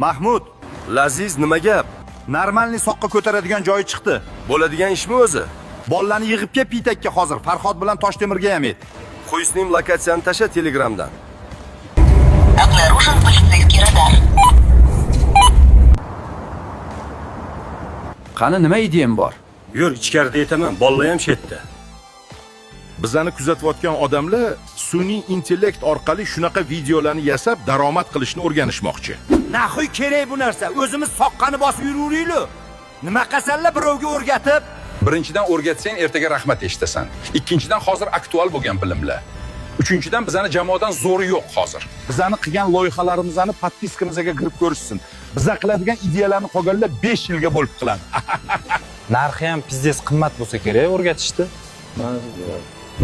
Mahmud, Laziz, nima gap? Нормальный soqqa ko'taradigan joyi chiqdi. Bo'ladigan ishmi o'zi? Bollarni yig'ib kel Pitakka hozir. Farhod bilan Toshtemirga ham ayt. Хуй с ним, lokatsiyani tasha Telegramdan. Обнаружен полицейский радар. Qani, nima ideyam bor? Yur, ichkarida aytaman, bolalar ham shu yerda. Bizani kuzatayotgan odamlar sun'iy intellekt orqali shunaqa videolarni yasab daromad qilishni o'rganishmoqchi. Нахуй kerak bu narsa? O'zimiz soqqani bosib yuraveraylik. Nima qasanlar birovga o'rgatib? Birinchidan, o'rgatsang, ertaga rahmat eshitasan. Ikkinchidan, hozir aktual bo'lgan bilimlar. Uchinchidan, bizani jamoadan zo'ri yo'q hozir. Bizani qilgan loyihalarimizni подписка mizga kirib ko'rishsin. Biza qiladigan ideyalarni qolganlar 5 yilga bo'lib qiladi. Narxi ham пиздец qimmat bo'lsa kerak o'rgatishdi.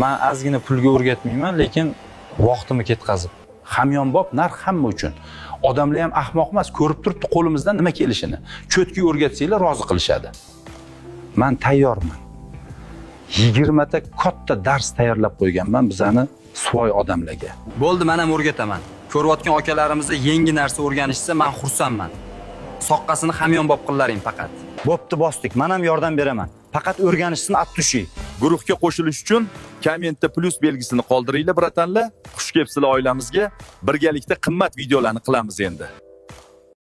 Man ozgina pulga o'rgatmayman, lekin vaqtimni ketkazib. Hamyonbop narx hamma uchun. Odamlar ham ahmoq emas, ko'rib turibdi qo'limizdan nima kelishini. Чётко o'rgatsanglar, rozi qilishadi. Man tayyorman. 20 ta katta dars tayyorlab qo'yganman bizani свой odamlarga. Bo'ldi, men ham o'rgataman. Ko'rayotgan akalarimizni yangi narsa o'rganishsa, men xursandman. Soqqasini hamyonbop qillaring faqat. Bo'pti, bosdik. Men ham yordam beraman. Faqat o'rganishsin от души. Guruhga qo'shilish uchun kommentda plyus belgisini qoldiringlar, братан lar. Xush kelibsizlar oilamizga. Birgalikda qimmat videolarni qilamiz endi.